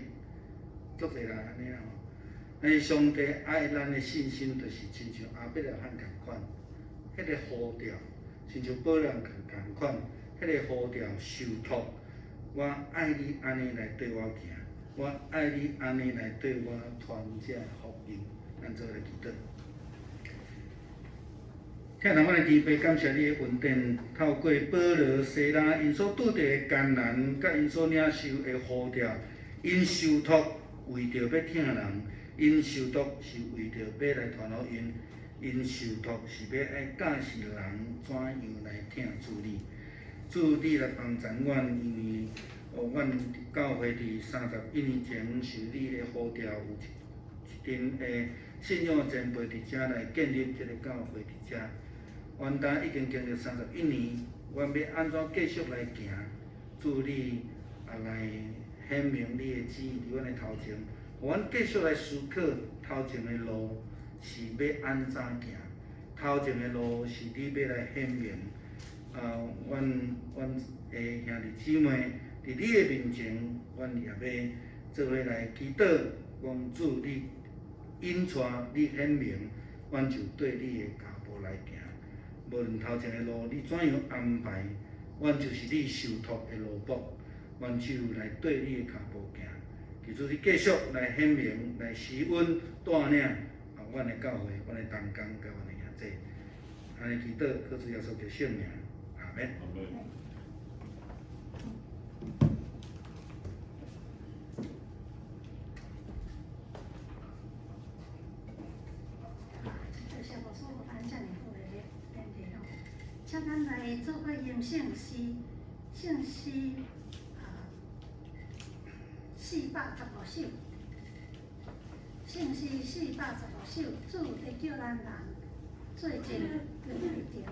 足濟人按呢啦吼。但是上帝愛咱的信心，就是親像亞伯拉罕仝款，彼个呼召，親像保羅仝款，彼个呼召受託，我愛你按呢來綴我行。我愛你按呢來綴我傳這福音，咱做伙來祈禱。疼阮的天父，感謝你的恩典，透過保羅、西拉𪜶所拄著的艱難，佮𪜶所領受的呼召，𪜶受託為著欲疼人，𪜶受託是為著欲來傳福音，𪜶受託是欲愛教示人怎樣來疼主你。主你來幫助阮，因為哦，阮教會佇31年前受你的呼召，有一陣的信仰前輩佇遮來建立這个教會佇遮。阮今已經經歷三十一年，阮欲按怎繼續來行？主你也來顯明你的旨意佇阮的頭前，予阮繼續來思考頭前的路是欲按怎行？頭前的路是你欲來顯明。啊，阮的兄弟姊妹佇你的面前，阮也欲做伙來祈禱，講主你引帶，你顯明，阮就綴你的腳步來行。無論頭前的路你怎樣安排，阮就是你受託的奴僕，阮就來綴你的腳步行。求主你繼續來顯明、來施恩帶領啊，阮的教會、阮的同工佮阮的兄弟，按呢祈禱，靠主耶穌的聖名，阿門。阿門。多謝牧師按遮爾好的練習吼，請咱來做伙吟聖詩，聖詩啊415首，聖詩415首，主咧叫咱人做陣對對。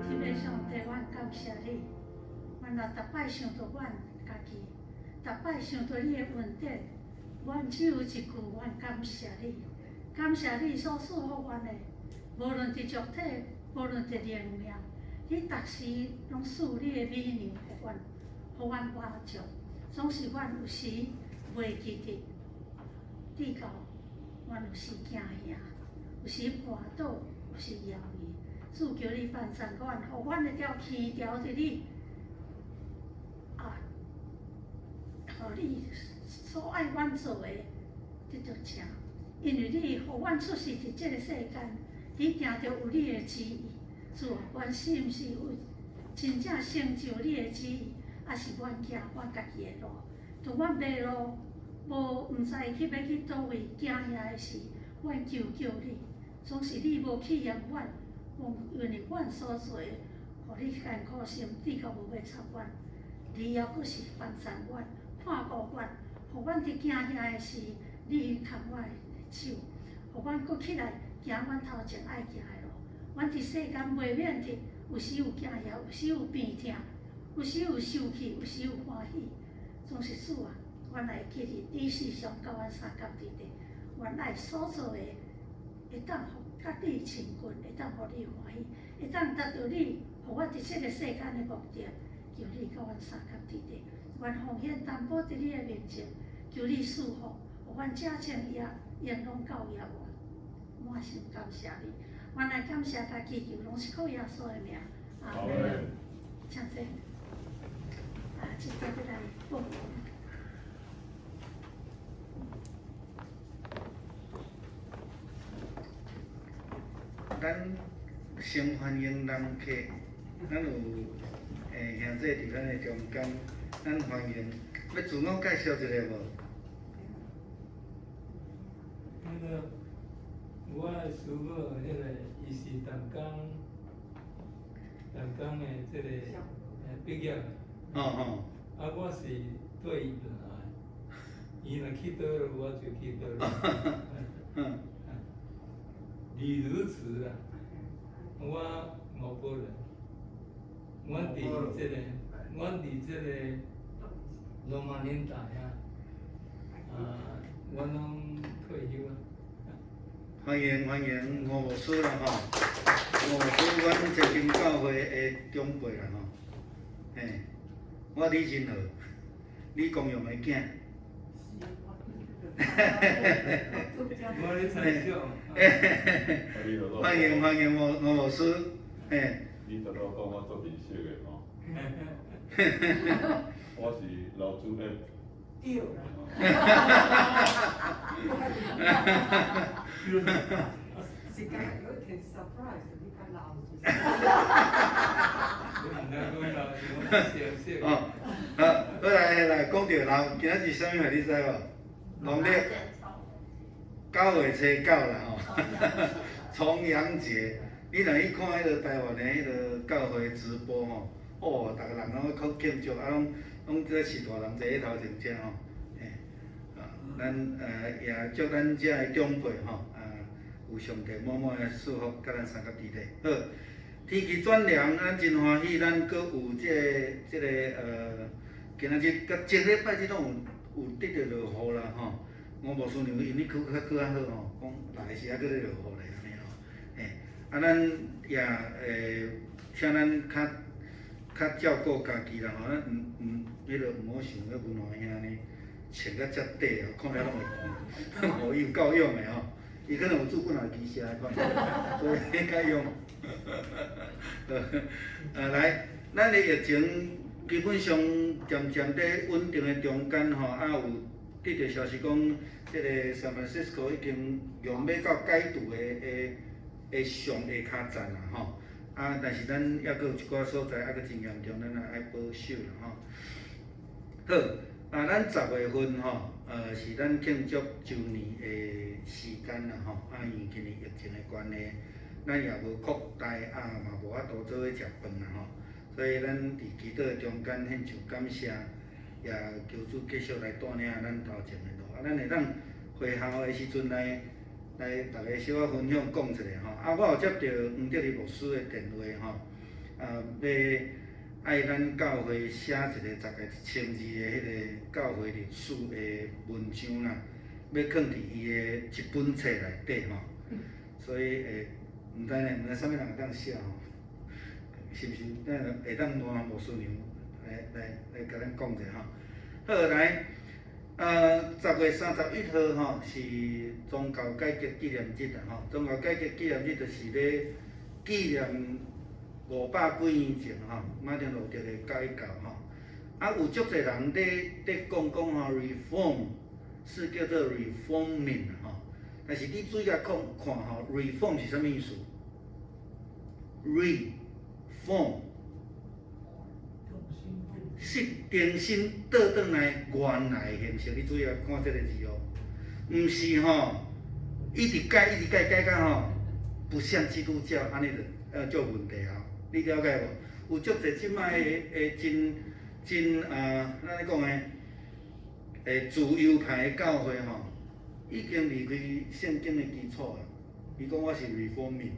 親愛上帝，阮感謝你。阮若逐擺想著阮家己，逐擺想著你的恩典，阮只有一句，阮感謝你，感謝你所賜予阮的，無論佇肉體，無論佇靈命，你逐時攏賜你的美糧予阮，予阮滿足。總是阮有時袂記得，至到阮有時驚嚇，有時跋倒，有時猶豫。主求你幫贊阮，予阮會當牽牢佇你，啊，予你所愛阮做的得著正。因為你予阮出世佇這個世間，你定著有你的旨意。主啊，阮是毋是有真正成就你的旨意，抑是阮行阮家己的路？當阮迷路，無毋知去欲去佗位驚嚇的時，阮求救你，總是你無棄嫌阮。因為阮所做的，予你艱苦心，至到無欲插阮，你猶閣是幫贊阮、看顧阮，予阮佇驚嚇的時，你牽我的手，予阮閣起來行阮頭前愛行的路。阮佇世間袂免得，有時有驚嚇，有時有病痛，有時有受氣，有時有歡喜。總是主啊，阮會記得你時常佮阮相佮佇咧，阮愛所做的會當予佮你親近，會當予你歡喜，會當達到你，予阮佇這個世間的目的，求你佮阮相佮佇咧，阮奉獻擔保佇你的面前，求你賜福，予阮這穿衣 𪜶攏教掖我，滿心感謝你。阮來感謝佮祈求，攏是靠耶穌的名。阿門。請坐。啊，這個欲來報告。咱先歡迎人客，咱有兄弟佇咱的中間，咱歡迎。欲自我介紹一下無？彼个我的師母，彼个伊是淡江，淡江的這个畢業的。啊，我是綴伊轉來，伊若去佗落，我就去佗落。李如慈啦，我五寶人，阮佇這个，阮佇這个羅馬林達遐，啊，阮攏退休啊。歡迎歡迎吳牧師啦吼，吳牧師，阮這間教會的長輩啦吼，嘿，我李仁和，李光榮的囝。我咧猜想。歡迎歡迎吳吳牧師，嘿。你拄仔講我做面熟的吼，我是老主任。對啦。是講有一點 surprise，你較老就是。你毋知講老，是我相識。哦，好，好來來講著老，今仔日啥物日你知無？農曆9月初9啦吼，重陽節。你若去看彼个台灣的彼个教會直播吼，哦，逐个人攏咧慶祝，啊，攏攏這序大人坐咧頭前遮吼，嘿，啊，咱也祝咱遮的長輩吼，啊，有上帝滿滿的祝福，佮咱相佮佇咧。好，天氣轉涼，咱真歡喜，咱閣有這个這个今仔日佮前禮拜這攏有有得著落雨啦吼。吳牧師娘因咧閣較閣較好吼，講來時猶閣咧落雨咧，按呢吼，嘿，啊，咱也請咱較較照顧家己啦吼，咱毋毋彼个毋好像彼文華兄呢，穿甲遮短哦，看了攏會寒，哦，伊有夠勇的吼，伊可能有住幾若支社的款，所以較勇。啊來，咱的疫情基本上漸漸佇穩定的中間吼，啊有得著消息講，這个 San Francisco 已經用欲到解除的的的上下跤站啦吼。啊，但是咱猶閣有一寡所在猶閣真嚴重，咱也愛保守啦吼。好，啊，咱10月份吼，是咱慶祝周年的時間啦吼。啊，因為今年疫情的關係，咱也無擴大，啊嘛無法度做伙食飯啦吼。所以咱佇祈禱的中間獻上感謝，也求主繼續來帶領咱頭前的路。啊，咱會當會後的時陣來來逐家小可分享講一下吼。啊，我有接著黃德利牧師的電話吼，啊，欲愛咱教會寫一個大概1000字的彼个教會歷史的文章啦，欲囥佇伊的一本冊內底吼。所以會，毋知呢，毋知啥物人會當寫吼。是毋是？咱會當賴牧師娘來來來共咱講者吼。好，來，10月31號吼是宗教改革紀念日啦吼。宗教改革紀念日就是咧紀念500幾年前吼，馬丁路德的改教吼。啊，有足濟人咧咧講講吼，reform 是叫做 reforming 吼。但是你注意共看看吼，reform 是啥物意思？reform 是重新倒轉來原來的形式，你注意看這个字哦，毋是吼，一直改一直改改到吼，不像基督教按呢就就有問題啊，你了解無？有足濟這擺的的真真啊，咱咧講的，自由派的教會吼，已經離開聖經的基礎啊。伊講我是 reforming，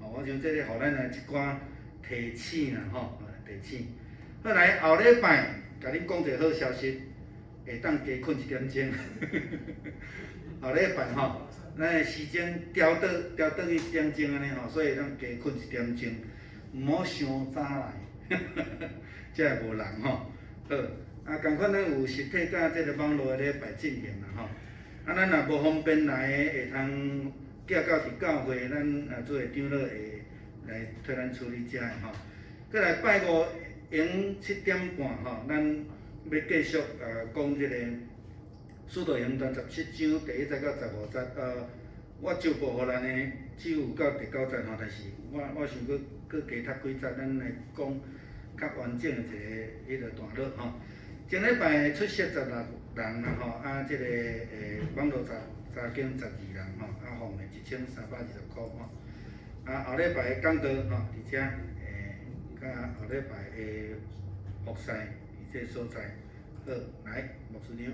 吼，我想這个予咱來一寡提醒啦吼，提醒。好來，後禮拜，共恁講一个好消息，會當加睏一點鐘。後禮拜吼，咱的時間調倒調轉去一點鐘按呢吼，所以會當加睏一點鐘，毋好傷早來，才會無人吼。好，啊，仝款咱有實體佮這个網路的禮拜進行啦吼。啊，咱若無方便來的，會通寄到佇教會，咱啊做的長老會來替咱處理遮的吼。閣來拜五閒7點半吼，咱欲繼續講這個使徒行傳17章第1節到15節。我照報予咱的只有到第9節吼，但是我想閣閣加讀幾節，咱來講較完整的一個彼個段落吼。前禮拜出席16人啦吼，啊，這個網路查查經12人吼，啊，奉獻1320箍吼。啊，後禮拜講道吼，佇遮佮後禮拜的服侍佇這個所在。好，來牧師娘。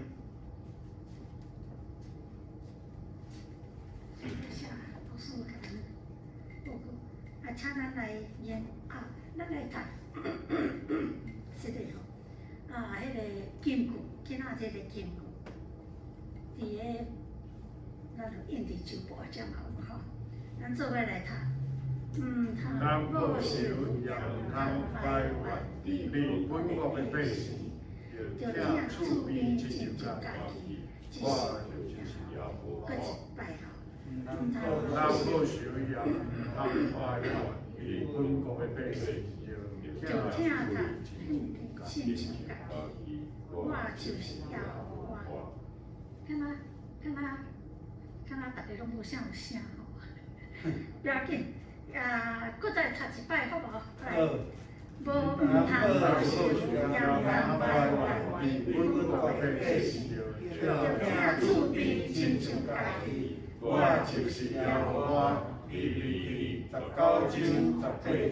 等一下，老師共咱報告，啊，請咱來念啊，咱來讀這個吼，啊，彼個金句，今仔這個金句，佇個咱就印佇周報遮嘛有吼，咱做伙來讀。毋通報仇，也毋通埋怨，你本國的百姓，著疼厝邊親像家己，這是閣一擺吼。毋通報仇，也毋通埋怨，你本國的百姓，著疼他親像家己，我就是耶和華。敢若敢若敢若逐个攏無啥有聲吼，不要緊，啊，閣再讀一擺好無？來，無毋通報仇，也毋通埋怨，你本國的百姓，著疼厝邊親像家己。我就是耶和華，利未記19章18節。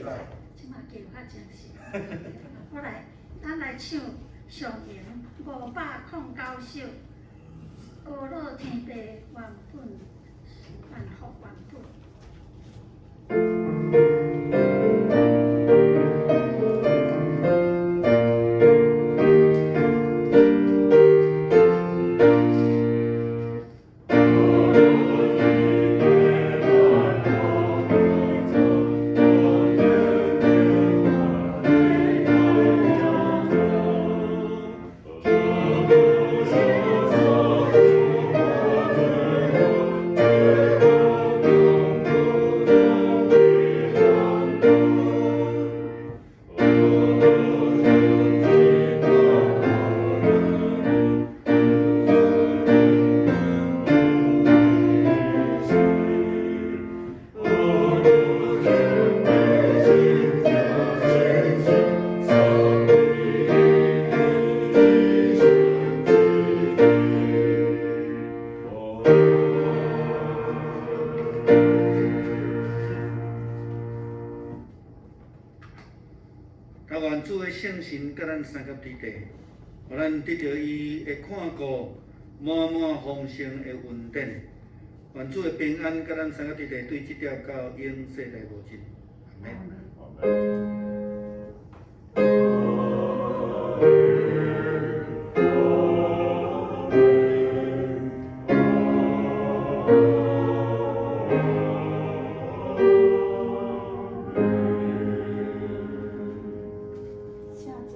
這馬加有較精神。我來，咱來唱上榮509首，阿樂天父原本萬福原本。啊，願主的聖神佮咱相佮佇地，予咱得著伊的看顧，滿滿豐盛的恩典。願主的平安佮咱相佮佇地，對這條到永世代無盡。阿們。請坐。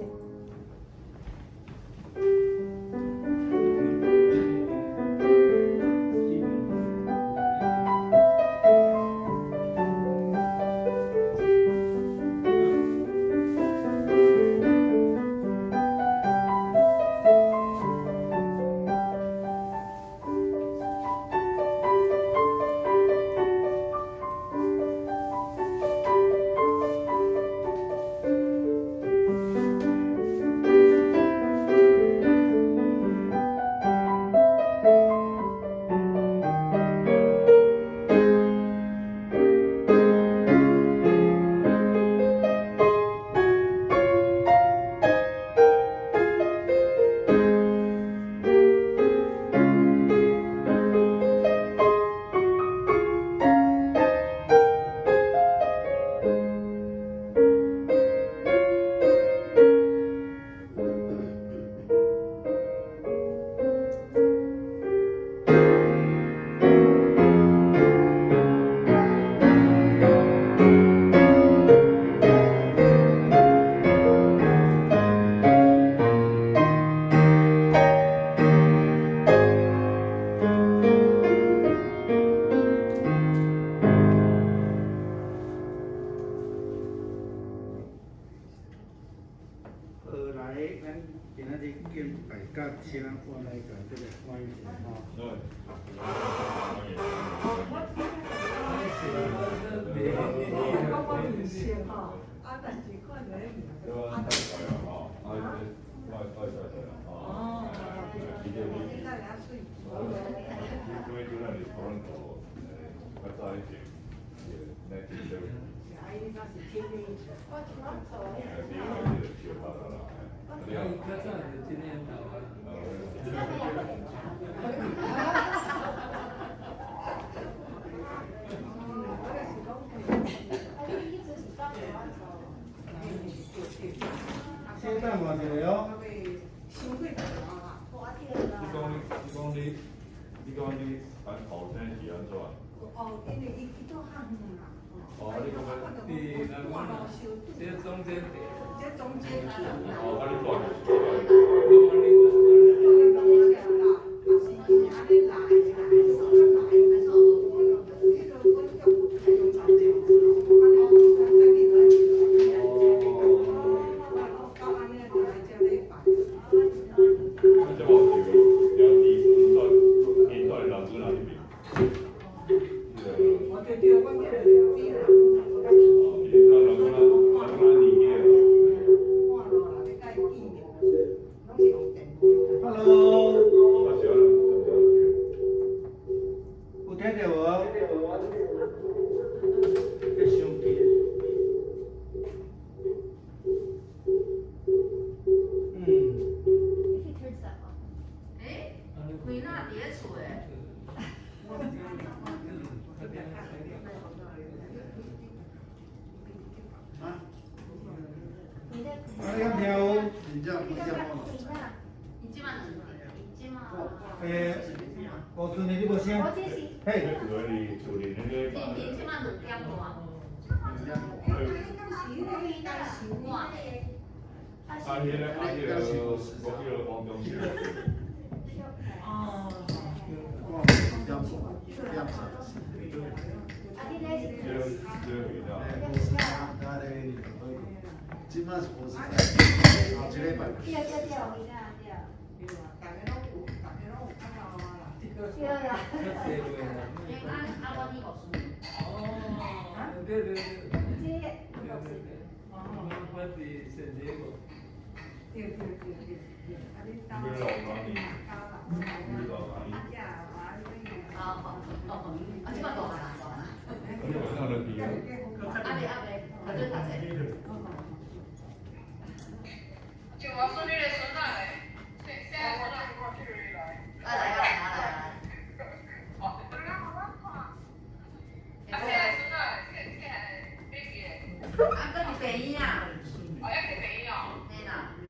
先我來共這個翻譯一下吼。對。我我面熟吼，啊，但是看著彼面，對啊，太帥啦吼！啊，我我帥帥啦吼！伊這你看遐媠。因為就咱佇多倫多，較早以前，1970。是啊，伊那是天天。我是小拍啦。啊，伊較早就這年頭啊。我就是講，先等我一下哦。傷過頭啊！你講你咱後生是按怎？哦，因為伊伊住較遠啦。哦，你講佇南安啊，這中間地。這中間啊。哦，啊你住佇？羅馬尼達。啊是伊按呢來來，來，迄落阮叫中站者，我按呢咱再去來。哦，到按呢來這禮拜。啊，這無是兄弟，住因住老祖那彼邊。我對對，阮叫哦，伊住老祖那，老祖那年紀的。半路啦，欲共伊見面，攏是用電話。 Hello。啊是啊。有聽著無？這傷低。嗯。欸，開哪佇咧厝的？啊？啊，你敢聽有？真正不像我。伊這馬兩點，伊這馬。欸，吳順的你無聲？嘿。厝裡厝裡那個。因這馬兩點外。啊，彼个啊，彼个，我彼个王中信。哦。我点点啥？这个这个味道。哎，无时间，他咧这摆是无时间，后一礼拜。對對對，對啊，逐个攏有，逐个攏有較老啊啦。對啦。較濟話啦。啊啊，我你五歲。哦，對對對。這對對對。我我佇聖地過。對對對對對，啊你你老哪里？你老哪里？哦哦哦，啊，這馬大啦大啦。你晚上就伫。啊未啊未，啊你讀冊。